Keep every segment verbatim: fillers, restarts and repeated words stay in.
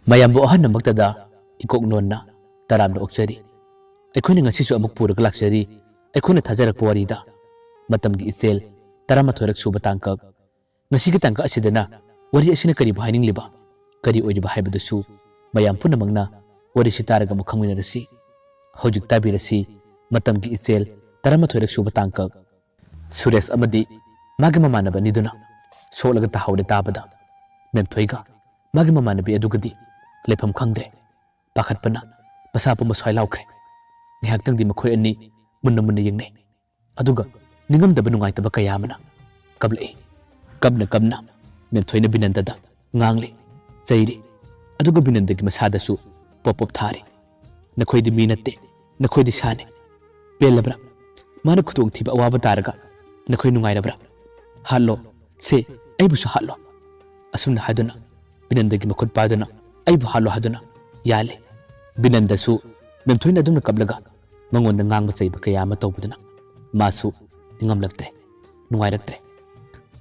ꯃꯌꯥꯝꯕꯨ ꯑꯍꯟꯅꯃꯛꯇꯗ ꯏꯀꯣꯛ ꯅꯣꯟꯅ ꯇꯔꯥꯝꯅ ꯑꯣꯛꯆꯔꯤ꯫ ꯑꯩꯈꯣꯏꯅ ꯉꯁꯤꯁꯨ ꯑꯃꯨꯛ ꯄꯨꯔꯒ ꯂꯥꯛꯆꯔꯤ ꯑꯩꯈꯣꯏꯅ ꯊꯥꯖꯔꯛꯄ ꯋꯥꯔꯤꯗ, ꯃꯇꯝꯒꯤ ꯏꯆꯦꯜ ꯇꯔꯥꯃꯥꯊꯣꯏꯔꯛ ꯁꯨꯕ ꯇꯥꯡꯀꯛ꯫ ꯉꯁꯤꯒꯤ ꯇꯥꯡꯀꯛ ꯑꯁꯤꯗꯅ ꯋꯥꯔꯤ ꯑꯁꯤꯅ ꯀꯔꯤꯕꯨ ꯍꯥꯏꯅꯤꯡꯂꯤꯕ, ꯀꯔꯤ ꯑꯣꯏꯔꯤꯕ ꯍꯥꯏꯕꯗꯨꯁꯨ ꯃꯌꯥꯝ ꯄꯨꯝꯅꯃꯛꯅ ꯋꯥꯔꯤꯁꯤ ꯇꯥꯔꯒ ꯑꯃꯨꯛ ꯈꯪꯃꯤꯟꯅꯔꯁꯤ꯫ ꯍꯧꯖꯤꯛ ꯇꯥꯕꯤꯔꯁꯤ ꯃꯇꯝꯒꯤ ꯏꯆꯦꯜ ꯇꯔꯥꯃꯥꯊꯣꯏꯔꯛ ꯁꯨꯕ ꯇꯥꯡꯀꯛ꯫ ꯁꯨꯔꯦꯁ ꯑꯃꯗꯤ ꯃꯥꯒꯤ ꯃꯃꯥꯟꯅꯕ ꯑꯅꯤꯗꯨꯅ ꯁꯣꯛꯂꯒ ꯇꯥꯍꯧꯔꯦ ꯇꯥꯕꯗ, ꯃꯦꯝꯊꯣꯏꯒ ꯃꯥꯒꯤ ꯃꯃꯥꯟꯅꯕꯤ ꯑꯗꯨꯒꯗꯤ ꯂꯩꯐꯝ ꯈꯪꯗ꯭ꯔꯦ꯫ ꯄꯥꯈꯠꯄꯅ ꯃꯁꯥ ꯄꯨꯝꯕ ꯁ꯭ꯋꯥꯏ ꯂꯥꯎꯈ꯭ꯔꯦ꯫ ꯉꯥꯏꯍꯥꯛꯇꯪꯗꯤ ꯃꯈꯣꯏ ꯑꯅꯤ ꯃꯨꯟꯅ ꯃꯨꯟꯅ ꯌꯦꯡꯅꯩ꯫ ꯑꯗꯨꯒ ꯅꯤꯡꯉꯝꯗꯕ ꯅꯨꯡꯉꯥꯏꯇꯕ ꯀꯌꯥ ꯑꯃꯅ ꯀꯞꯂꯛꯏ꯫ ꯀꯞꯅ ꯀꯞꯅ ꯃꯦꯝꯊꯣꯏꯅ ꯕꯤꯅꯟꯗꯗ ꯉꯥꯡꯂꯤ, ꯆꯩꯔꯤ꯫ ꯑꯗꯨꯒ ꯕꯤꯅꯟꯗꯒꯤ ꯃꯁꯥꯗꯁꯨ ꯄꯣꯞ ꯄꯣꯞ ꯊꯥꯔꯤ꯫ "ꯅꯈꯣꯏꯗꯤ ꯃꯤ ꯅꯠꯇꯦ, ꯅꯈꯣꯏꯗꯤ ꯁꯥꯅꯤ꯫ ꯄꯦꯜꯂꯕ꯭ꯔꯥ? ꯃꯥꯅ ꯈꯨꯗꯣꯡꯊꯤꯕ ꯑꯋꯥꯕ ꯇꯥꯔꯒ ꯅꯈꯣꯏ ꯅꯨꯡꯉꯥꯏꯔꯕ꯭ꯔꯥ? ꯍꯥꯠꯂꯣ, ꯁꯦ, ꯑꯩꯕꯨꯁꯨ ꯍꯥꯠꯂꯣ!" ꯑꯁꯨꯝꯅ ꯍꯥꯏꯗꯨꯅ ꯕꯤꯅꯟꯗꯒꯤ ꯃꯈꯨꯠ ꯄꯥꯏꯗꯨꯅ "ꯑꯩꯕꯨ ꯍꯥꯠꯂꯣ" ꯍꯥꯏꯗꯨꯅ ꯌꯥꯜꯂꯤ꯫ ꯕꯤꯅꯟꯗꯁꯨ ꯃꯦꯝꯊꯣꯏꯅ ꯑꯗꯨꯝꯅ ꯀꯞꯂꯒ ꯃꯉꯣꯟꯗ ꯉꯥꯡꯕ ꯆꯩꯕ ꯀꯌꯥ ꯑꯃ ꯇꯧꯕꯗꯨꯅ ꯃꯥꯁꯨ ꯅꯤꯡꯉꯝꯂꯛꯇ꯭ꯔꯦ, ꯅꯨꯡꯉꯥꯏꯔꯛꯇ꯭ꯔꯦ꯫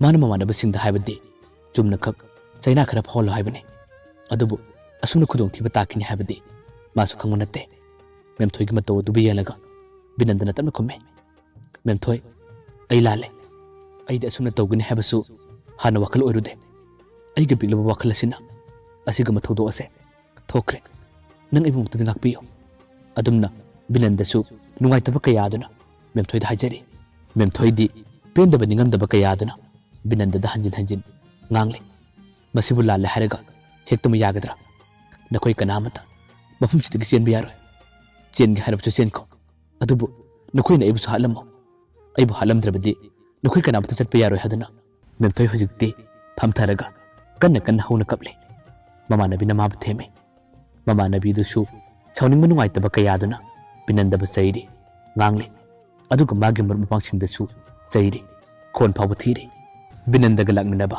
ꯃꯥꯅ ꯃꯃꯥꯟꯅꯕꯁꯤꯡꯗ ꯍꯥꯏꯕꯗꯤ ꯆꯨꯝꯅꯈꯛ ꯆꯩꯅꯥ ꯈꯔ ꯐꯥꯎꯍꯜꯂꯣ ꯍꯥꯏꯕꯅꯤ꯫ ꯑꯗꯨꯕꯨ ꯑꯁꯨꯝꯅ ꯈꯨꯗꯣꯡꯊꯤꯕ ꯇꯥꯈꯤꯅꯤ ꯍꯥꯏꯕꯗꯤ ꯃꯥꯁꯨ ꯈꯪꯕ ꯅꯠꯇꯦ꯫ ꯃꯦꯝꯊꯣꯏꯒꯤ ꯃꯇꯧ ꯑꯗꯨꯕꯨ ꯌꯦꯡꯂꯒ ꯕꯤꯅꯟꯗꯅ ꯇꯞꯅ ꯈꯨꯝꯃꯤ, "ꯃꯦꯝꯊꯣꯏ, ꯑꯩ ꯂꯥꯜꯂꯦ꯫ ꯑꯩꯗꯤ ꯑꯁꯨꯝꯅ ꯇꯧꯒꯅꯤ ꯍꯥꯏꯕꯁꯨ ꯍꯥꯟꯅ ꯋꯥꯈꯜ ꯑꯣꯏꯔꯨꯗꯦ꯫ ꯑꯩꯒꯤ ꯄꯤꯛꯂꯕ ꯋꯥꯈꯜ ꯑꯁꯤꯅ ꯑꯁꯤꯒꯨꯝꯕ ꯊꯧꯗꯣꯛ ꯑꯁꯦ ꯊꯣꯛꯈ꯭ꯔꯦ꯫ ꯅꯪ ꯑꯩꯕꯨ ꯑꯃꯨꯛꯇꯗꯤ ꯉꯥꯛꯄꯤꯌꯨ"꯫ ꯑꯗꯨꯝꯅ ꯕꯤꯅꯟꯗꯁꯨ ꯅꯨꯡꯉꯥꯏꯇꯕ ꯀꯌꯥ ꯑꯗꯨꯅ ꯃꯦꯝꯊꯣꯏꯗ ꯍꯥꯏꯖꯔꯤ꯫ ꯃꯦꯝꯊꯣꯏꯗꯤ ꯄꯦꯟꯗꯕ ꯅꯤꯡꯉꯝꯗꯕ ꯀꯌꯥ ꯑꯗꯨꯅ ꯕꯤꯅꯟꯗꯗ ꯍꯟꯖꯤꯟ ꯍꯟꯖꯤꯟ ꯉꯥꯡꯂꯤ꯫ "ꯃꯁꯤꯕꯨ ꯂꯥꯜꯂꯦ ꯍꯥꯏꯔꯒ ꯍꯦꯛꯇꯃꯛ ꯌꯥꯒꯗ꯭ꯔꯥ? ꯅꯈꯣꯏ ꯀꯅꯥ ꯑꯃꯠꯇ ꯃꯐꯝꯁꯤꯗꯒꯤ ꯆꯦꯟꯕ ꯌꯥꯔꯣꯏ꯫ ꯆꯦꯟꯒꯦ ꯍꯥꯏꯔꯕꯁꯨ ꯆꯦꯟꯈꯣ꯫ ꯑꯗꯨꯕꯨ ꯅꯈꯣꯏꯅ ꯑꯩꯕꯨꯁꯨ ꯍꯥꯠꯂꯝꯃꯣ꯫ ꯑꯩꯕꯨ ꯍꯥꯠꯂꯝꯗ꯭ꯔꯕꯗꯤ ꯅꯈꯣꯏ ꯀꯅꯥꯃꯠꯇ ꯆꯠꯄ ꯌꯥꯔꯣꯏ" ꯍꯥꯏꯗꯨꯅ ꯃꯦꯝꯊꯣꯏ ꯍꯧꯖꯤꯛꯇꯤ ꯐꯝꯊꯔꯒ ꯀꯟꯅ ꯀꯟꯅ ꯍꯧꯅ ꯀꯞꯂꯤ꯫ ꯃꯃꯥꯟꯅꯕꯤꯅ ꯃꯥꯕꯨ ꯊꯦꯝꯃꯤ꯫ ꯃꯃꯥꯟꯅꯕꯤꯗꯨꯁꯨ ꯁꯥꯎꯅꯤꯡꯕ ꯅꯨꯡꯉꯥꯏꯇꯕ ꯀꯌꯥꯗꯨꯅ ꯕꯤꯅꯟꯗꯕꯨ ꯆꯩꯔꯤ, ꯉꯥꯡꯂꯤ꯫ ꯑꯗꯨꯒ ꯃꯥꯒꯤ ꯃꯔꯨꯞ ꯃꯄꯥꯡꯁꯤꯡꯗꯁꯨ ꯆꯩꯔꯤ꯫ ꯈꯣꯟ ꯐꯥꯎꯕ ꯊꯤꯔꯤ꯫ ꯕꯤꯅꯟꯗꯒ ꯂꯥꯛꯃꯤꯟꯅꯕ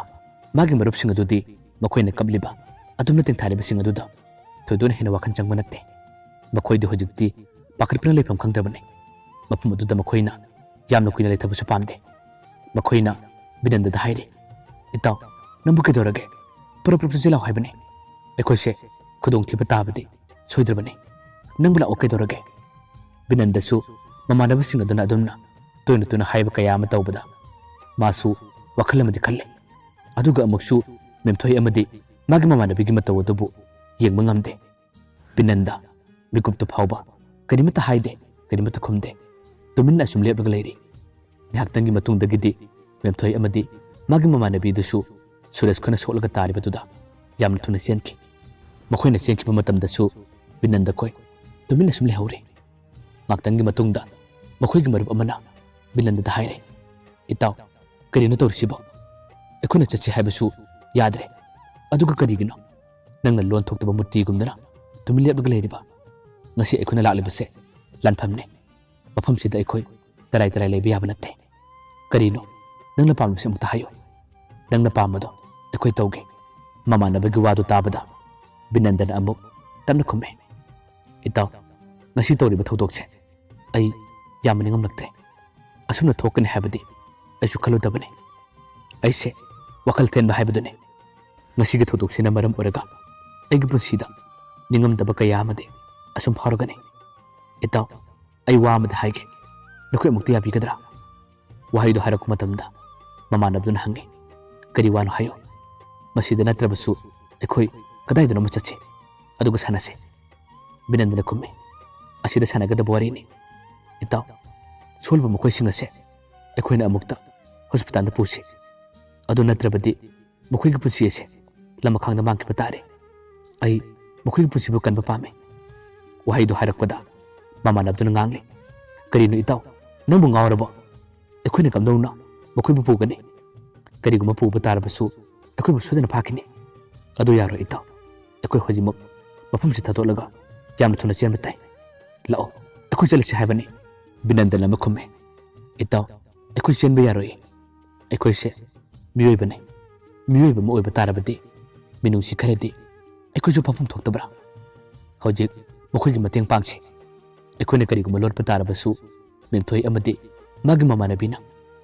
ꯃꯥꯒꯤ ꯃꯔꯨꯞꯁꯤꯡ ꯑꯗꯨꯗꯤ ꯃꯈꯣꯏꯅ ꯀꯞꯂꯤꯕ, ꯑꯗꯨꯝꯅ ꯇꯦꯡꯊꯥꯔꯤꯕꯁꯤꯡ ꯑꯗꯨꯗ ꯊꯣꯏꯗꯣꯛꯅ ꯍꯦꯟꯅ ꯋꯥꯈꯜ ꯆꯪꯕ ꯅꯠꯇꯦ꯫ ꯃꯈꯣꯏꯗꯤ ꯍꯧꯖꯤꯛꯇꯤ ꯄꯥꯈꯠꯄꯅ ꯂꯩꯐꯝ ꯈꯪꯗ꯭ꯔꯕꯅꯤ꯫ ꯃꯐꯝ ꯑꯗꯨꯗ ꯃꯈꯣꯏꯅ ꯌꯥꯝꯅ ꯀꯨꯏꯅ ꯂꯩꯊꯕꯁꯨ ꯄꯥꯝꯗꯦ꯫ ꯃꯈꯣꯏꯅ ꯕꯤꯅꯟꯗꯗ ꯍꯥꯏꯔꯤ, "ꯏꯇꯥꯎ, ꯅꯪꯕꯨ ꯀꯩꯗꯧꯔꯒꯦ? ꯄꯨꯔꯞ ꯄꯨꯔꯞ ꯆꯦꯜꯂꯥꯎ ꯍꯥꯏꯕꯅꯤ"꯫ ꯑꯩꯈꯣꯏꯁꯦ ꯈꯨꯗꯣꯡꯊꯤꯕ ꯇꯥꯕꯗꯤ ꯁꯣꯏꯗ꯭ꯔꯕꯅꯤ꯫ ꯅꯪꯕꯨ ꯂꯥꯛꯑꯣ, ꯀꯩꯗꯧꯔꯒꯦ?" ꯕꯤꯅꯟꯗꯁꯨ ꯃꯃꯥꯟꯅꯕꯁꯤꯡ ꯑꯗꯨꯅ ꯑꯗꯨꯝꯅ ꯇꯣꯏꯅ ꯇꯣꯏꯅ ꯍꯥꯏꯕ ꯀꯌꯥ ꯑꯃ ꯇꯧꯕꯗ ꯃꯥꯁꯨ ꯋꯥꯈꯜ ꯑꯃꯗꯤ ꯈꯜꯂꯦ꯫ ꯑꯗꯨꯒ ꯑꯃꯨꯛꯁꯨ ꯃꯦꯝꯊꯣꯏ ꯑꯃꯗꯤ ꯃꯥꯒꯤ ꯃꯃꯥꯟꯅꯕꯤꯒꯤ ꯃꯇꯧ ꯑꯗꯨꯕꯨ ꯌꯦꯡꯕ ꯉꯝꯗꯦ꯫ ꯕꯤꯅꯟꯗ ꯃꯤꯀꯨꯞꯇ ꯐꯥꯎꯕ ꯀꯔꯤꯃꯠꯇ ꯍꯥꯏꯗꯦ, ꯀꯔꯤꯃꯠꯇ ꯈꯨꯝꯗꯦ꯫ ꯇꯨꯃꯤꯟꯅ ꯑꯁꯨꯝ ꯂꯦꯞꯂꯒ ꯂꯩꯔꯤ꯫ ꯉꯥꯏꯍꯥꯛꯇꯪꯒꯤ ꯃꯇꯨꯡꯗꯒꯤꯗꯤ ꯃꯦꯝꯊꯣꯏ ꯑꯃꯗꯤ ꯃꯥꯒꯤ ꯃꯃꯥꯟꯅꯕꯤꯗꯨꯁꯨ ꯁꯨꯔꯦꯁ ꯈꯣꯏꯅ ꯁꯣꯛꯂꯒ ꯇꯥꯔꯤꯕꯗꯨꯗ ꯌꯥꯝꯅ ꯊꯨꯅ ꯆꯦꯟꯈꯤ꯫ ꯃꯈꯣꯏꯅ ꯆꯦꯟꯈꯤꯕ ꯃꯇꯝꯗꯁꯨ ꯕꯤꯅꯟꯗ ꯈꯣꯏ ꯇꯨꯃꯤꯟꯅ ꯁꯨꯝ ꯂꯩꯍꯧꯔꯤ꯫ ꯉꯥꯏꯍꯥꯛꯇꯪꯒꯤ ꯃꯇꯨꯡꯗ ꯃꯈꯣꯏꯒꯤ ꯃꯔꯨꯞ ꯑꯃꯅ ꯕꯤꯅꯟꯗꯗ ꯍꯥꯏꯔꯦ, "ꯏꯇꯥꯎ, ꯀꯔꯤꯅꯣ ꯇꯧꯔꯤꯁꯤꯕꯣ? ꯑꯩꯈꯣꯏꯅ ꯆꯠꯁꯤ ꯍꯥꯏꯕꯁꯨ ꯌꯥꯗ꯭ꯔꯦ꯫ ꯑꯗꯨꯒ ꯀꯔꯤꯒꯤꯅꯣ ꯅꯪꯅ ꯂꯣꯟ ꯊꯣꯛꯇꯕ ꯃꯨꯔꯇꯤꯒꯨꯝꯗꯅ ꯇꯨꯃꯤꯟ ꯂꯦꯞꯂꯒ ꯂꯩꯔꯤꯕ? ꯉꯁꯤ ꯑꯩꯈꯣꯏꯅ ꯂꯥꯛꯂꯤꯕꯁꯦ ꯂꯥꯟꯐꯝꯅꯦ꯫ ꯃꯐꯝꯁꯤꯗ ꯑꯩꯈꯣꯏ ꯇꯔꯥꯏ ꯇꯔꯥꯏ ꯂꯩꯕ ꯌꯥꯕ ꯅꯠꯇꯦ꯫ ꯀꯔꯤꯅꯣ ꯅꯪꯅ ꯄꯥꯝꯂꯤꯕꯁꯦ? ꯑꯃꯨꯛꯇ ꯍꯥꯏꯌꯨ꯫ ꯅꯪꯅ ꯄꯥꯝꯕꯗꯣ ꯑꯩꯈꯣꯏ ꯇꯧꯒꯦ꯫" ꯃꯃꯥꯟꯅꯕꯒꯤ ꯋꯥꯗꯨ ꯇꯥꯕꯗ ꯕꯤꯅꯟꯗꯅ ꯑꯃꯨꯛ ꯇꯞꯅ ꯈꯨꯝꯃꯦ, "ꯏꯇꯥꯎ, ꯉꯁꯤ ꯇꯧꯔꯤꯕ ꯊꯧꯗꯣꯛꯁꯦ ꯑꯩ ꯌꯥꯝꯅ ꯅꯤꯡꯉꯝꯂꯛꯇ꯭ꯔꯦ꯫ ꯑꯁꯨꯝꯅ ꯊꯣꯛꯀꯅꯤ ꯍꯥꯏꯕꯗꯤ ꯑꯩꯁꯨ ꯈꯜꯂꯨꯗꯕꯅꯤ꯫ ꯑꯩꯁꯦ ꯋꯥꯈꯜ ꯊꯦꯟꯕ ꯍꯥꯏꯕꯗꯨꯅꯤ꯫ ꯉꯁꯤꯒꯤ ꯊꯧꯗꯣꯛꯁꯤꯅ ꯃꯔꯝ ꯑꯣꯏꯔꯒ ꯑꯩꯒꯤ ꯄꯨꯟꯁꯤꯗ ꯅꯤꯡꯉꯝꯗꯕ ꯀꯌꯥ ꯑꯃꯗꯤ ꯑꯁꯨꯝ ꯐꯥꯎꯔꯒꯅꯤ꯫ ꯏꯇꯥꯎ, ꯑꯩ ꯋꯥ ꯑꯃꯗꯤ ꯍꯥꯏꯒꯦ, ꯅꯈꯣꯏ ꯑꯃꯨꯛꯇ ꯌꯥꯕꯤꯒꯗ꯭ꯔꯥ?" ꯋꯥꯍꯩꯗꯨ ꯍꯥꯏꯔꯛꯄ ꯃꯇꯝꯗ ꯃꯃꯥꯟꯅꯕꯗꯨꯅ ꯍꯪꯉꯤ, "ꯀꯔꯤ ꯋꯥꯅꯣ ꯍꯥꯏꯌꯨ꯫ ꯃꯁꯤꯗ ꯅꯠꯇ꯭ꯔꯕꯁꯨ ꯑꯩꯈꯣꯏ ꯀꯗꯥꯏꯗꯅꯣ ꯑꯃ ꯆꯠꯁꯤ, ꯑꯗꯨꯒ ꯁꯥꯟꯅꯁꯤ꯫" ꯕꯤꯅꯟꯗꯅ ꯈꯨꯝꯃꯤ, "ꯑꯁꯤꯗ ꯁꯥꯟꯅꯒꯗꯕ ꯋꯥꯔꯤꯅꯤ꯫ ꯏꯇꯥꯎ, ꯁꯣꯜꯂꯕ ꯃꯈꯣꯏꯁꯤꯡ ꯑꯁꯦ ꯑꯩꯈꯣꯏꯅ ꯑꯃꯨꯛꯇ ꯍꯣꯁꯄꯤꯇꯥꯜꯗ ꯄꯨꯁꯤ꯫ ꯑꯗꯨ ꯅꯠꯇ꯭ꯔꯕꯗꯤ ꯃꯈꯣꯏꯒꯤ ꯄꯨꯟꯁꯤ ꯑꯁꯦ ꯂꯃꯈꯥꯡꯗ ꯃꯥꯡꯈꯤꯕ ꯇꯥꯔꯦ꯫ ꯑꯩ ꯃꯈꯣꯏꯒꯤ ꯄꯨꯟꯁꯤꯕꯨ ꯀꯟꯕ ꯄꯥꯝꯃꯤ꯫" ꯋꯥꯍꯩꯗꯨ ꯍꯥꯏꯔꯛꯄꯗ ꯃꯃꯥꯟꯅꯕꯗꯨꯅ ꯉꯥꯡꯂꯤ, "ꯀꯔꯤꯅꯣ ꯏꯇꯥꯎ, ꯅꯪꯕꯨ ꯉꯥꯎꯔꯕꯣ? ꯑꯩꯈꯣꯏꯅ ꯀꯝꯗꯧꯅ ꯃꯈꯣꯏꯕꯨ ꯄꯨꯒꯅꯤ? ꯀꯔꯤꯒꯨꯝꯕ ꯄꯨꯕ ꯇꯥꯔꯕꯁꯨ ꯑꯩꯈꯣꯏꯕꯨ ꯁꯣꯏꯗꯅ ꯐꯥꯈꯤꯅꯤ꯫ ꯑꯗꯨ ꯌꯥꯔꯣꯏ ꯏꯇꯥꯎ, ꯑꯩꯈꯣꯏ ꯍꯧꯖꯤꯛꯃꯛ ꯃꯐꯝꯁꯤ ꯊꯥꯗꯣꯛꯂꯒ ꯌꯥꯝꯅ ꯊꯨꯅ ꯆꯦꯟꯕ ꯇꯥꯏ꯫ ꯂꯥꯛꯑꯣ, ꯑꯩꯈꯣꯏ ꯆꯠꯂꯁꯤ ꯍꯥꯏꯕꯅꯤ꯫" ꯕꯤꯅꯟꯗꯅ ꯑꯃ ꯈꯨꯝꯃꯤ, "ꯏꯇꯥꯎ, ꯑꯩꯈꯣꯏ ꯆꯦꯟꯕ ꯌꯥꯔꯣꯏ꯫ ꯑꯩꯈꯣꯏꯁꯦ ꯃꯤꯑꯣꯏꯕꯅꯤ꯫ ꯃꯤꯑꯣꯏꯕ ꯑꯃ ꯑꯣꯏꯕ ꯇꯥꯔꯕꯗꯤ ꯃꯤꯅꯨꯡꯁꯤ ꯈꯔꯗꯤ ꯑꯩꯈꯣꯏꯁꯨ ꯐꯥꯎꯐꯝ ꯊꯣꯛꯇꯕ꯭ꯔꯥ? ꯍꯧꯖꯤꯛ ꯃꯈꯣꯏꯒꯤ ꯃꯇꯦꯡ ꯄꯥꯡꯁꯤ꯫ ꯑꯩꯈꯣꯏꯅ ꯀꯔꯤꯒꯨꯝꯕ ꯂꯣꯠꯄ ꯇꯥꯔꯕꯁꯨ ꯃꯦꯝꯊꯣꯏ ꯑꯃꯗꯤ ꯃꯥꯒꯤ ꯃꯃꯥꯟꯅꯕꯤꯅ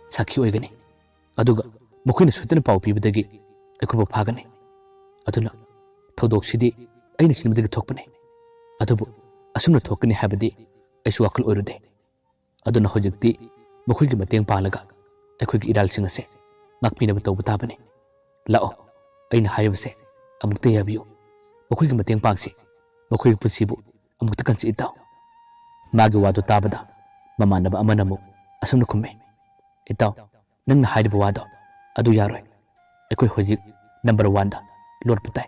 ꯁꯥꯈꯤ ꯑꯣꯏꯒꯅꯤ꯫ ꯑꯗꯨꯒ ꯃꯈꯣꯏꯅ ꯁꯣꯏꯗꯅ ꯄꯥꯎ ꯄꯤꯕꯗꯒꯤ ꯑꯩꯈꯣꯏꯕꯨ ꯐꯥꯒꯅꯤ꯫ ꯑꯗꯨꯅ ꯊꯧꯗꯣꯛꯁꯤꯗꯤ ꯑꯩꯅ ꯁꯤꯟꯕꯗꯒꯤ ꯊꯣꯛꯄꯅꯤ꯫ ꯑꯗꯨꯕꯨ ꯑꯁꯨꯝꯅ ꯊꯣꯛꯀꯅꯤ ꯍꯥꯏꯕꯗꯤ ꯑꯩꯁꯨ ꯋꯥꯈꯜ ꯑꯣꯏꯔꯨꯗꯦ꯫ ꯑꯗꯨꯅ ꯍꯧꯖꯤꯛꯇꯤ ꯃꯈꯣꯏꯒꯤ ꯃꯇꯦꯡ ꯄꯥꯡꯂꯒ ꯑꯩꯈꯣꯏꯒꯤ ꯏꯔꯥꯜꯁꯤꯡ ꯑꯁꯦ ꯉꯥꯛꯄꯤꯅꯕ ꯇꯧꯕ ꯇꯥꯕꯅꯤ꯫ ꯂꯥꯛꯑꯣ, ꯑꯩꯅ ꯍꯥꯏꯔꯤꯕꯁꯦ ꯑꯃꯨꯛꯇ ꯌꯥꯕꯤꯌꯨ꯫ ꯃꯈꯣꯏꯒꯤ ꯃꯇꯦꯡ ꯄꯥꯡꯁꯤ꯫ ꯃꯈꯣꯏꯒꯤ ꯄꯨꯟꯁꯤꯕꯨ ꯑꯃꯨꯛꯇ ꯀꯟꯁꯤ, ꯏꯇꯥꯎ꯫ ꯃꯥꯒꯤ ꯋꯥꯗꯨ ꯇꯥꯕꯗ ꯃꯃꯥꯟꯅꯕ ꯑꯃꯅ ꯑꯃꯨꯛ ꯑꯁꯨꯝꯅ ꯈꯨꯝꯃꯤ, ꯏꯇꯥꯎ, ꯅꯪꯅ ꯍꯥꯏꯔꯤꯕ ꯋꯥꯗꯣ ꯑꯗꯨ ꯌꯥꯔꯣꯏ꯫ ꯑꯩꯈꯣꯏ ꯍꯧꯖꯤꯛ ꯅꯝꯕꯔ ꯋꯥꯟꯗ ꯂꯣꯠꯄ ꯇꯥꯏ꯫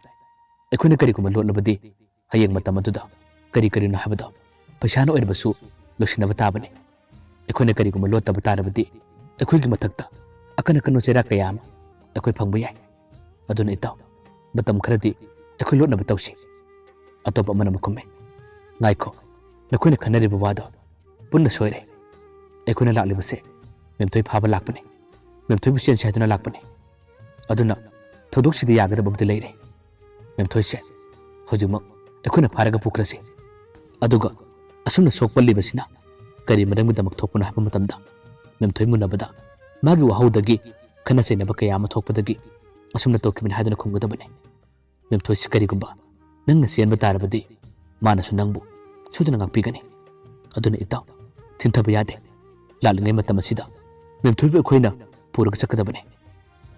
ꯑꯩꯈꯣꯏꯅ ꯀꯔꯤꯒꯨꯝꯕ ꯂꯣꯠꯂꯕꯗꯤ ꯍꯌꯦꯡ ꯃꯇꯝ ꯑꯗꯨꯗ ꯀꯔꯤ ꯀꯔꯤꯅꯣ ꯍꯥꯏꯕꯗꯣ ꯄꯩꯁꯥꯅ ꯑꯣꯏꯔꯕꯁꯨ ꯂꯣꯏꯁꯤꯟꯅꯕ ꯇꯥꯕꯅꯤ꯫ ꯑꯩꯈꯣꯏꯅ ꯀꯔꯤꯒꯨꯝꯕ ꯂꯣꯠꯇꯕ ꯇꯥꯔꯕꯗꯤ ꯑꯩꯈꯣꯏꯒꯤ ꯃꯊꯛꯇ ꯑꯀꯟ ꯑꯀꯟꯕ ꯆꯩꯔꯥꯛ ꯀꯌꯥ ꯑꯃ ꯑꯩꯈꯣꯏ ꯐꯪꯕ ꯌꯥꯏ꯫ ꯑꯗꯨꯅ ꯏꯇꯥꯎ, ꯃꯇꯝ ꯈꯔꯗꯤ ꯑꯩꯈꯣꯏ ꯂꯣꯠꯅꯕ ꯇꯧꯁꯤ꯫ ꯑꯇꯣꯞꯄ ꯑꯃꯅ ꯑꯃꯨꯛ ꯈꯨꯝꯃꯤ, ꯉꯥꯏꯈꯣ, ꯅꯈꯣꯏꯅ ꯈꯟꯅꯔꯤꯕ ꯋꯥꯗꯣ ꯄꯨꯟꯅ ꯁꯣꯏꯔꯦ꯫ ꯑꯩꯈꯣꯏꯅ ꯂꯥꯛꯂꯤꯕꯁꯦ ꯃꯦꯝꯊꯣꯏ ꯐꯥꯕ ꯂꯥꯛꯄꯅꯤ, ꯃꯦꯝꯊꯣꯏꯕꯨ ꯆꯦꯟꯁꯤ ꯍꯥꯏꯗꯨꯅ ꯂꯥꯛꯄꯅꯤ꯫ ꯑꯗꯨꯅ ꯊꯧꯗꯣꯛꯁꯤꯗ ꯌꯥꯒꯗꯕ ꯑꯃꯗꯤ ꯂꯩꯔꯦ꯫ ꯃꯦꯝꯊꯣꯏꯁꯦ ꯍꯧꯖꯤꯛꯃꯛ ꯑꯩꯈꯣꯏꯅ ꯐꯥꯔꯒ ꯄꯨꯈ꯭ꯔꯁꯤ꯫ ꯑꯗꯨꯒ ꯑꯁꯨꯝꯅ ꯁꯣꯛꯄꯜꯂꯤꯕꯁꯤꯅ ꯀꯔꯤ ꯃꯔꯝꯒꯤꯗꯃꯛ ꯊꯣꯛꯄꯅꯣ ꯍꯥꯏꯕ ꯃꯇꯝꯗ ꯃꯦꯝꯊꯣꯏ ꯃꯨꯟꯅꯕꯗ ꯃꯥꯒꯤ ꯋꯥꯍꯧꯗꯒꯤ ꯈꯠꯅ ꯆꯩꯅꯕ ꯀꯌꯥ ꯑꯃ ꯊꯣꯛꯄꯗꯒꯤ ꯑꯁꯨꯝꯅ ꯇꯧꯈꯤꯕꯅꯤ ꯍꯥꯏꯗꯨꯅ ꯈꯨꯝꯒꯗꯕꯅꯤ꯫ ꯃꯦꯝꯊꯣꯏꯁꯤ ꯀꯔꯤꯒꯨꯝꯕ ꯅꯪꯅ ꯆꯦꯟꯕ ꯇꯥꯔꯕꯗꯤ ꯃꯥꯅꯁꯨ ꯅꯪꯕꯨ ꯁꯣꯏꯗꯅ ꯉꯥꯛꯄꯤꯒꯅꯤ꯫ ꯑꯗꯨꯅ ꯏꯇꯥꯎ, ꯊꯤꯟꯊꯕ ꯌꯥꯗꯦ꯫ ꯂꯥꯛꯂꯤꯉꯩ ꯃꯇꯝ ꯑꯁꯤꯗ ꯃꯦꯝꯊꯣꯏꯕꯨ ꯑꯩꯈꯣꯏꯅ ꯄꯨꯔꯒ ꯆꯠꯀꯗꯕꯅꯤ꯫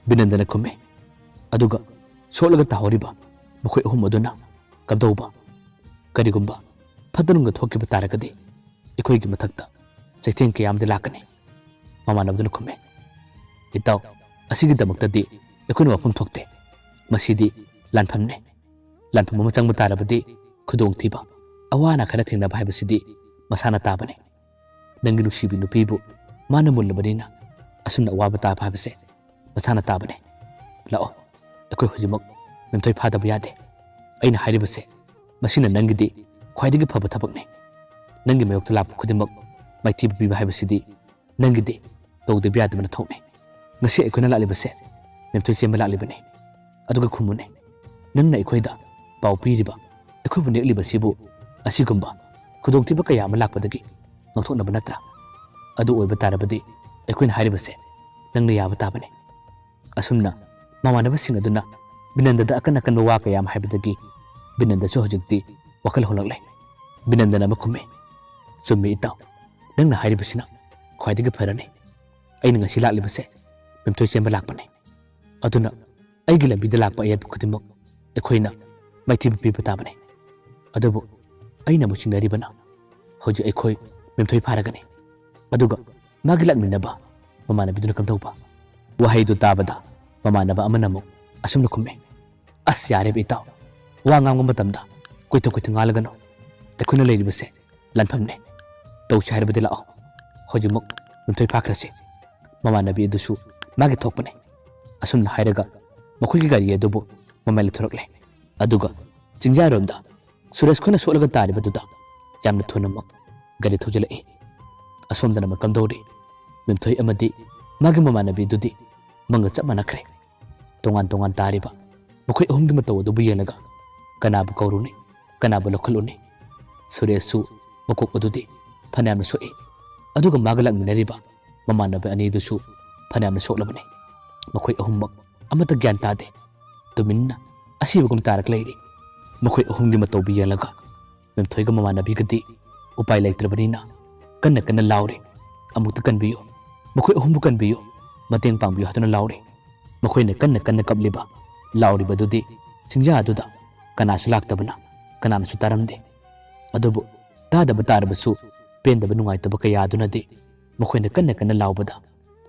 ꯕꯤꯅꯟꯗꯅ ꯈꯨꯝꯃꯤ꯫ ꯑꯗꯨꯒ ꯁꯣꯛꯂꯒ ꯇꯥꯍꯧꯔꯤꯕ ꯃꯈꯣꯏ ꯑꯍꯨꯝ ꯑꯗꯨꯅ ꯀꯝꯗꯧꯕ? ꯀꯔꯤꯒꯨꯝꯕ ꯐꯠꯇ ꯅꯨꯡꯗ ꯊꯣꯛꯈꯤꯕ ꯇꯥꯔꯒꯗꯤ ꯑꯩꯈꯣꯏꯒꯤ ꯃꯊꯛꯇ ꯆꯩꯊꯦꯡ ꯀꯌꯥ ꯑꯃꯗꯤ ꯂꯥꯛꯀꯅꯤ꯫ ꯃꯃꯥꯟꯅꯕꯗꯨꯅ ꯈꯨꯝꯃꯤ, ꯏꯇꯥꯎ, ꯑꯁꯤꯒꯤꯗꯃꯛꯇꯗꯤ ꯑꯩꯈꯣꯏꯅ ꯋꯥꯐꯝ ꯊꯣꯛꯇꯦ꯫ ꯃꯁꯤꯗꯤ ꯂꯥꯟꯐꯝꯅꯤ꯫ ꯂꯥꯟꯐꯝ ꯑꯃ ꯆꯪꯕ ꯇꯥꯔꯕꯗꯤ ꯈꯨꯗꯣꯡꯊꯤꯕ, ꯑꯋꯥ ꯑꯅꯥ ꯈꯔ ꯊꯦꯡꯅꯕ ꯍꯥꯏꯕꯁꯤꯗꯤ ꯃꯁꯥꯅ ꯇꯥꯕꯅꯤ꯫ ꯅꯪꯒꯤ ꯅꯨꯡꯁꯤꯕꯤ ꯅꯨꯄꯤꯕꯨ ꯃꯥꯅ ꯃꯨꯜꯂꯕꯅꯤꯅ ꯑꯁꯨꯝꯅ ꯑꯋꯥꯕ ꯇꯥꯕ ꯍꯥꯏꯕꯁꯦ ꯃꯁꯥꯅ ꯇꯥꯕꯅꯤ꯫ ꯂꯥꯛꯑꯣ, ꯑꯩꯈꯣꯏ ꯍꯧꯖꯤꯛꯃꯛ ꯃꯦꯝꯊꯣꯏ ꯐꯥꯗꯕ ꯌꯥꯗꯦ꯫ ꯑꯩꯅ ꯍꯥꯏꯔꯤꯕꯁꯦ ꯃꯁꯤꯅ ꯅꯪꯒꯤꯗꯤ ꯈ꯭ꯋꯥꯏꯗꯒꯤ ꯐꯕ ꯊꯕꯛꯅꯤ꯫ ꯅꯪꯒꯤ ꯃꯥꯌꯣꯛꯇ ꯂꯥꯛꯄ ꯈꯨꯗꯤꯡꯃꯛ ꯃꯥꯏꯊꯤꯕ ꯄꯤꯕ ꯍꯥꯏꯕꯁꯤꯗꯤ ꯅꯪꯒꯤꯗꯤ ꯇꯧꯗꯕ ꯌꯥꯗꯕ ꯅꯊꯧꯅꯤ꯫ ꯉꯁꯤ ꯑꯩꯈꯣꯏꯅ ꯂꯥꯛꯂꯤꯕꯁꯦ ꯃꯦꯝꯊꯣꯏ ꯆꯦꯟꯕ ꯂꯥꯛꯂꯤꯕꯅꯤ꯫ ꯑꯗꯨꯒ ꯈꯨꯝꯃꯨꯅꯦ, ꯅꯪꯅ ꯑꯩꯈꯣꯏꯗ ꯄꯥꯎ ꯄꯤꯔꯤꯕ, ꯑꯩꯈꯣꯏꯕꯨ ꯅꯦꯛꯂꯤꯕꯁꯤꯕꯨ ꯑꯁꯤꯒꯨꯝꯕ ꯈꯨꯗꯣꯡꯊꯤꯕ ꯀꯌꯥ ꯑꯃ ꯂꯥꯛꯄꯗꯒꯤ ꯉꯥꯛꯊꯣꯛꯅꯕ ꯅꯠꯇ꯭ꯔꯥ? ꯑꯗꯨ ꯑꯣꯏꯕ ꯇꯥꯔꯕꯗꯤ ꯑꯩꯈꯣꯏꯅ ꯍꯥꯏꯔꯤꯕꯁꯦ ꯅꯪꯅ ꯌꯥꯕ ꯇꯥꯕꯅꯤ꯫ ꯑꯁꯨꯝꯅ ꯃꯃꯥꯟꯅꯕꯁꯤꯡ ꯑꯗꯨꯅ ꯕꯤꯅꯟꯗꯗ ꯑꯀꯟ ꯑꯀꯟꯕ ꯋꯥ ꯀꯌꯥ ꯑꯃ ꯍꯥꯏꯕꯗꯒꯤ ꯕꯤꯅꯟꯗꯁꯨ ꯍꯧꯖꯤꯛꯇꯤ ꯋꯥꯈꯜ ꯍꯣꯡꯂꯛꯂꯦ꯫ ꯕꯤꯅꯟꯗꯅ ꯑꯃ ꯈꯨꯝꯃꯤ, "ꯆꯨꯝꯃꯤ ꯏꯇꯥꯎ, ꯅꯪꯅ ꯍꯥꯏꯔꯤꯕꯁꯤꯅ ꯈ꯭ꯋꯥꯏꯗꯒꯤ ꯐꯔꯅꯤ꯫ ꯑꯩꯅ ꯉꯁꯤ ꯂꯥꯛꯂꯤꯕꯁꯦ ꯃꯦꯝꯊꯣꯏ ꯆꯦꯟꯕ ꯂꯥꯛꯄꯅꯤ꯫ ꯑꯗꯨꯅ ꯑꯩꯒꯤ ꯂꯝꯕꯤꯗ ꯂꯥꯛꯄ ꯑꯌꯦꯠꯄ ꯈꯨꯗꯤꯡꯃꯛ ꯑꯩꯈꯣꯏꯅ ꯃꯥꯏꯊꯤꯕ ꯄꯤꯕ ꯇꯥꯕꯅꯤ꯫ ꯑꯗꯨꯕꯨ ꯑꯩꯅ ꯑꯃꯨꯛ ꯆꯤꯡꯅꯔꯤꯕꯅ ꯍꯧꯖꯤꯛ ꯑꯩꯈꯣꯏ ꯃꯦꯝꯊꯣꯏ ꯐꯥꯔꯒꯅꯤ꯫ ꯑꯗꯨꯒ ꯃꯥꯒꯤ ꯂꯥꯛꯃꯤꯟꯅꯕ ꯃꯃꯥꯟꯅꯕꯤꯗꯨꯅ ꯀꯝꯗꯧꯕ?" ꯋꯥꯍꯩꯗꯨ ꯇꯥꯕꯗ ꯃꯃꯥꯟꯅꯕ ꯑꯃꯅ ꯑꯃꯨꯛ ꯑꯁꯨꯝꯅ ꯈꯨꯝꯃꯤ, "ꯑꯁ, ꯌꯥꯔꯦꯕ ꯏꯇꯥꯎ, ꯋꯥ ꯉꯥꯡꯕ ꯃꯇꯝꯗ ꯀꯨꯏꯊ ꯀꯨꯏꯊ ꯉꯥꯡꯂꯒꯅꯨ꯫ ꯑꯩꯈꯣꯏꯅ ꯂꯩꯔꯤꯕꯁꯦ ꯂꯥꯟꯐꯝꯅꯦ꯫ ꯇꯧꯁꯦ ꯍꯥꯏꯔꯕꯗꯤ ꯂꯥꯛꯑꯣ, ꯍꯧꯖꯤꯛꯃꯛ ꯃꯦꯝꯊꯣꯏ ꯐꯥꯈ꯭ꯔꯁꯤ꯫ ꯃꯃꯥꯟꯅꯕꯤ ꯑꯗꯨꯁꯨ ꯃꯥꯒꯤ ꯊꯣꯛꯄꯅꯦ"꯫ ꯑꯁꯨꯝꯅ ꯍꯥꯏꯔꯒ ꯃꯈꯣꯏꯒꯤ ꯒꯥꯔꯤ ꯑꯗꯨꯕꯨ ꯃꯃꯥꯏ ꯂꯩꯊꯣꯔꯛꯂꯦ꯫ ꯑꯗꯨꯒ ꯆꯤꯡꯖꯥꯔꯣꯝꯗ ꯁꯨꯔꯦꯁ ꯈꯣꯏꯅ ꯁꯣꯛꯂꯒ ꯇꯥꯔꯤꯕꯗꯨꯗ ꯌꯥꯝꯅ ꯊꯨꯅꯃꯛ ꯒꯥꯔꯤ ꯊꯧꯖꯤꯜꯂꯛꯏ꯫ ꯑꯁꯣꯝꯗꯅ ꯑꯃꯨꯛ ꯀꯝꯗꯧꯔꯤ? ꯃꯦꯝꯊꯣꯏ ꯑꯃꯗꯤ ꯃꯥꯒꯤ ꯃꯃꯥꯟꯅꯕꯤꯗꯨꯗꯤ ꯃꯪꯒ ꯆꯞ ꯃꯥꯟꯅꯈ꯭ꯔꯦ꯫ ꯇꯣꯉꯥꯟ ꯇꯣꯉꯥꯟ ꯇꯥꯔꯤꯕ ꯃꯈꯣꯏ ꯑꯍꯨꯝꯒꯤ ꯃꯇꯧ ꯑꯗꯨꯕꯨ ꯌꯦꯡꯂꯒ ꯀꯅꯥꯕꯨ ꯀꯧꯔꯨꯅꯤ, ꯀꯅꯥꯕꯨ ꯂꯧꯈꯠꯂꯨꯅꯤ? ꯁꯨꯔꯦꯁꯁꯨ ꯃꯀꯣꯛ ꯑꯗꯨꯗꯤ ꯐꯅꯌꯥꯝꯅ ꯁꯣꯛꯏ꯫ ꯑꯗꯨꯒ ꯃꯥꯒ ꯂꯥꯛꯃꯤꯟꯅꯔꯤꯕ ꯃꯃꯥꯟꯅꯕ ꯑꯅꯤꯗꯨꯁꯨ ꯐꯅꯌꯥꯝꯅ ꯁꯣꯛꯂꯕꯅꯤ꯫ ꯃꯈꯣꯏ ꯑꯍꯨꯝꯃꯛ ꯑꯃꯠꯇ ꯒ꯭ꯌꯥꯟ ꯇꯥꯗꯦ꯫ ꯇꯨꯃꯤꯟꯅ ꯑꯁꯤꯕꯒꯨꯝ ꯇꯥꯔꯒ ꯂꯩꯔꯤ꯫ ꯃꯈꯣꯏ ꯑꯍꯨꯝꯒꯤ ꯃꯇꯧꯕꯨ ꯌꯦꯡꯂꯒ ꯃꯦꯝꯊꯣꯏꯒ ꯃꯃꯥꯟꯅꯕꯤꯒꯗꯤ ꯎꯄꯥꯏ ꯂꯩꯇ꯭ꯔꯕꯅꯤꯅ ꯀꯟꯅ ꯀꯟꯅ ꯂꯥꯎꯔꯤ, "ꯑꯃꯨꯛꯇ ꯀꯟꯕꯤꯌꯨ, ꯃꯈꯣꯏ ꯑꯍꯨꯝꯕꯨ ꯀꯟꯕꯤꯌꯨ, ꯃꯇꯦꯡ ꯄꯥꯡꯕꯤꯌꯨ" ꯍꯥꯏꯗꯨꯅ ꯂꯥꯎꯔꯤ꯫ ꯃꯈꯣꯏꯅ ꯀꯟꯅ ꯀꯟꯅ ꯀꯞꯂꯤꯕ, ꯂꯥꯎꯔꯤꯕꯗꯨꯗꯤ ꯆꯤꯡꯌꯥ ꯑꯗꯨꯗ ꯀꯅꯥꯁꯨ ꯂꯥꯛꯇꯕꯅ ꯀꯅꯥꯅꯁꯨ ꯇꯥꯔꯝꯗꯦ꯫ ꯑꯗꯨꯕꯨ ꯇꯥꯗꯕ ꯇꯥꯔꯕꯁꯨ ꯄꯦꯟꯗꯕ ꯅꯨꯡꯉꯥꯏꯇꯕ ꯀꯌꯥ ꯑꯗꯨꯅꯗꯤ ꯃꯈꯣꯏꯅ ꯀꯟꯅ ꯀꯟꯅ ꯂꯥꯎꯕꯗ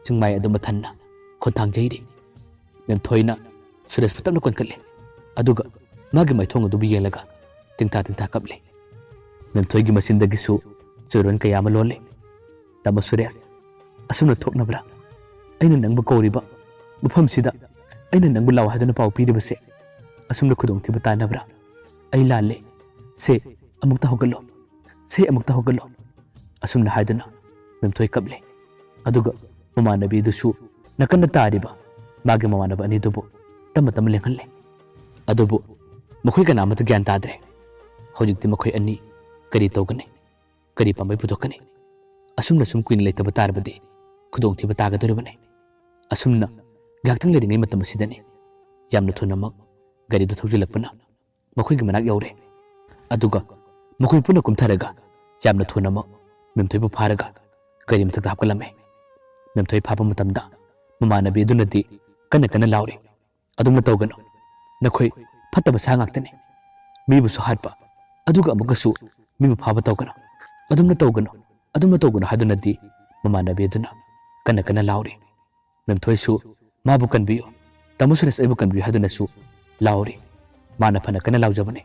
ꯆꯤꯡꯃꯥꯏ ꯑꯗꯨ ꯃꯊꯟꯅ ꯈꯣꯟꯊꯥꯡ ꯌꯩꯔꯤ꯫ ꯃꯦꯝꯊꯣꯏꯅ ꯁꯨꯔꯦꯁꯄꯨ ꯇꯞꯅ ꯀꯣꯟꯈꯠꯂꯤ꯫ ꯑꯗꯨꯒ ꯃꯥꯒꯤ ꯃꯥꯏꯊꯣꯡ ꯑꯗꯨꯕꯨ ꯌꯦꯡꯂꯒ ꯇꯤꯡꯊꯥ ꯇꯤꯡꯊꯥ ꯀꯞꯂꯤ꯫ ꯃꯦꯝꯊꯣꯏꯒꯤ ꯃꯆꯤꯟꯗꯒꯤꯁꯨ ꯆꯣꯏꯔꯣꯟ ꯀꯌꯥ ꯑꯃ ꯂꯣꯜꯂꯤ꯫ "ꯇꯥꯃꯣ ꯁꯨꯔꯦꯁ, ꯑꯁꯨꯝꯅ ꯊꯣꯛꯅꯕ꯭ꯔꯥ? ꯑꯩꯅ ꯅꯪꯕꯨ ꯀꯧꯔꯤꯕ ꯃꯐꯝꯁꯤꯗ ꯑꯩꯅ ꯅꯪꯕꯨ ꯂꯥꯛꯑꯣ ꯍꯥꯏꯗꯨꯅ ꯄꯥꯎ ꯄꯤꯔꯤꯕꯁꯦ ꯑꯁꯨꯝꯅ ꯈꯨꯗꯣꯡꯊꯤꯕ ꯇꯥꯅꯕ꯭ꯔꯥ? ꯑꯩ ꯂꯥꯜꯂꯦ꯫ ꯁꯦ, ꯑꯃꯨꯛꯇ ꯍꯧꯒꯠꯂꯣ꯫ ꯁꯦ, ꯑꯃꯨꯛꯇ ꯍꯧꯒꯠꯂꯣ"꯫ ꯑꯁꯨꯝꯅ ꯍꯥꯏꯗꯨꯅ ꯃꯦꯝꯊꯣꯏ ꯀꯞꯂꯦ꯫ ꯑꯗꯨꯒ ꯃꯃꯥꯟꯅꯕꯤꯗꯨꯁꯨ ꯅꯥꯀꯟꯗ ꯇꯥꯔꯤꯕ ꯃꯥꯒꯤ ꯃꯃꯥꯟꯅꯕ ꯑꯅꯤꯗꯨꯕꯨ ꯇꯞꯅ ꯇꯞꯅ ꯂꯦꯡꯍꯜꯂꯦ꯫ ꯑꯗꯨꯕꯨ ꯃꯈꯣꯏ ꯀꯅꯥꯃꯠꯇ ꯒ꯭ꯌꯥꯟ ꯇꯥꯗ꯭ꯔꯦ꯫ ꯍꯧꯖꯤꯛꯇꯤ ꯃꯈꯣꯏ ꯑꯅꯤ ꯀꯔꯤ ꯇꯧꯒꯅꯤ? ꯀꯔꯤ ꯄꯥꯝꯕꯩ ꯄꯨꯊꯣꯛꯀꯅꯤ? ꯑꯁꯨꯝꯅ ꯁꯨꯝ ꯀꯨꯏꯅ ꯂꯩꯇꯕ ꯇꯥꯔꯕꯗꯤ ꯈꯨꯗꯣꯡꯊꯤꯕ ꯇꯥꯒꯗꯧꯔꯤꯕꯅꯤ꯫ ꯑꯁꯨꯝꯅ ꯉꯥꯏꯍꯥꯛꯇꯪ ꯂꯩꯔꯤꯉꯩ ꯃꯇꯝ ꯑꯁꯤꯗꯅꯤ ꯌꯥꯝꯅ ꯊꯨꯅꯃꯛ ꯒꯥꯔꯤꯗꯨ ꯊꯧꯖꯤꯜꯂꯛꯄꯅ ꯃꯈꯣꯏꯒꯤ ꯃꯅꯥꯛ ꯌꯧꯔꯦ꯫ ꯑꯗꯨꯒ ꯃꯈꯣꯏ ꯄꯨꯟꯅ ꯀꯨꯝꯊꯔꯒ ꯌꯥꯝꯅ ꯊꯨꯅꯃꯛ ꯃꯦꯝꯊꯣꯏꯕꯨ ꯐꯥꯔꯒ ꯒꯥꯔꯤ ꯃꯊꯛꯇ ꯍꯥꯞꯀꯠꯂꯝꯃꯦ꯫ ꯃꯦꯝꯊꯣꯏ ꯐꯥꯕ ꯃꯇꯝꯗ ꯃꯃꯥꯟꯅꯕꯤ ꯑꯗꯨꯅꯗꯤ ꯀꯟꯅ ꯀꯟꯅ ꯂꯥꯎꯔꯤ, "ꯑꯗꯨꯝꯅ ꯇꯧꯒꯅꯨ, ꯅꯈꯣꯏ ꯐꯠꯇꯕ ꯁꯥ ꯉꯥꯛꯇꯅꯤ, ꯃꯤꯕꯨꯁꯨ ꯍꯥꯠꯄ, ꯑꯗꯨꯒ ꯑꯃꯨꯛꯀꯁꯨ ꯃꯤꯕꯨ ꯐꯥꯕ ꯇꯧꯒꯅꯨ, ꯑꯗꯨꯝꯅ ꯇꯧꯒꯅꯨ, ꯑꯗꯨꯝꯅ ꯇꯧꯒꯅꯨ" ꯍꯥꯏꯗꯨꯅꯗꯤ ꯃꯃꯥꯟꯅꯕꯤ ꯑꯗꯨꯅ ꯀꯟꯅ ꯀꯟꯅ ꯂꯥꯎꯔꯤ꯫ ꯃꯦꯝꯊꯣꯏꯁꯨ "ꯃꯥꯕꯨ ꯀꯟꯕꯤꯌꯨ, ꯇꯥꯃꯣ ꯁꯨꯔꯦꯁ ꯑꯩꯕꯨ ꯀꯟꯕꯤꯌꯨ" ꯍꯥꯏꯗꯨꯅꯁꯨ ꯂꯥꯎꯔꯤ꯫ ꯃꯥꯅ ꯐꯅ ꯀꯟꯅ ꯂꯥꯎꯖꯕꯅꯤ꯫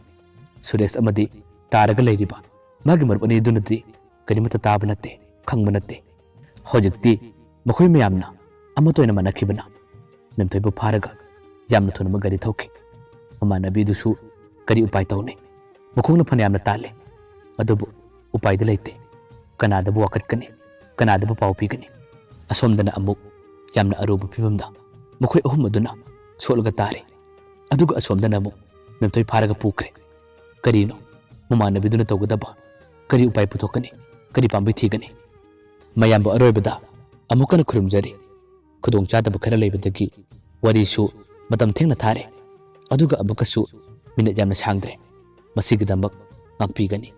ꯁꯨꯔꯦꯁ ꯑꯃꯗꯤ ꯇꯥꯔꯒ ꯂꯩꯔꯤꯕ ꯃꯥꯒꯤ ꯃꯔꯨꯞ ꯑꯅꯤ ꯑꯗꯨꯅꯗꯤ ꯀꯔꯤꯃꯠꯇ ꯇꯥꯕ ꯅꯠꯇꯦ, ꯈꯪꯕ ꯅꯠꯇꯦ꯫ ꯍꯧꯖꯤꯛꯇꯤ ꯃꯈꯣꯏ ꯃꯌꯥꯝꯅ ꯑꯃꯠꯇ ꯑꯣꯏꯅ ꯃꯥꯟꯅꯈꯤꯕꯅ ꯃꯦꯝꯊꯣꯏꯕꯨ ꯐꯥꯔꯒ ꯌꯥꯝꯅ ꯊꯨꯅꯃꯛ ꯒꯥꯔꯤ ꯊꯧꯈꯤ꯫ ꯃꯃꯥꯟꯅꯕꯤꯗꯨꯁꯨ ꯀꯔꯤ ꯎꯄꯥꯏ ꯇꯧꯅꯤ? ꯃꯈꯣꯡꯅ ꯐꯅꯌꯥꯝꯅ ꯇꯥꯜꯂꯦ, ꯑꯗꯨꯕꯨ ꯎꯄꯥꯏꯗꯤ ꯂꯩꯇꯦ꯫ ꯀꯅꯥꯗꯕꯨ ꯋꯥꯀꯠꯀꯅꯤ? ꯀꯅꯥꯗꯕꯨ ꯄꯥꯎ ꯄꯤꯒꯅꯤ? ꯑꯁꯣꯝꯗꯅ ꯑꯃꯨꯛ ꯌꯥꯝꯅ ꯑꯔꯨꯕ ꯐꯤꯕꯝꯗ ꯃꯈꯣꯏ ꯑꯍꯨꯝ ꯑꯗꯨꯅ ꯁꯣꯛꯂꯒ ꯇꯥꯔꯤ꯫ ꯑꯗꯨꯒ ꯑꯁꯣꯝꯗꯅ ꯑꯃꯨꯛ ꯃꯦꯝꯊꯣꯏ ꯐꯥꯔꯒ ꯄꯨꯈ꯭ꯔꯦ꯫ ꯀꯔꯤꯅꯣ ꯃꯃꯥꯟꯅꯕꯤꯗꯨꯅ ꯇꯧꯒꯗꯕ? ꯀꯔꯤ ꯎꯄꯥꯏ ꯄꯨꯊꯣꯛꯀꯅꯤ? ꯀꯔꯤ ꯄꯥꯝꯕꯩ ꯊꯤꯒꯅꯤ? ꯃꯌꯥꯝꯕꯨ ꯑꯔꯣꯏꯕꯗ ꯑꯃꯨꯛ ꯍꯟꯅ ꯈꯨꯔꯨꯝꯖꯔꯤ꯫ ꯈꯨꯗꯣꯡꯆꯥꯗꯕ ꯈꯔ ꯂꯩꯕꯗꯒꯤ ꯋꯥꯔꯤꯁꯨ ꯃꯇꯝ ꯊꯦꯡꯅ ꯊꯥꯔꯦ꯫ ꯑꯗꯨꯒ ꯑꯃꯨꯛꯀꯁꯨ ꯃꯤꯅꯤꯠ ꯌꯥꯝꯅ ꯁꯥꯡꯗ꯭ꯔꯦ꯫ ꯃꯁꯤꯒꯤꯗꯃꯛ ꯉꯥꯛꯄꯤꯒꯅꯤ꯫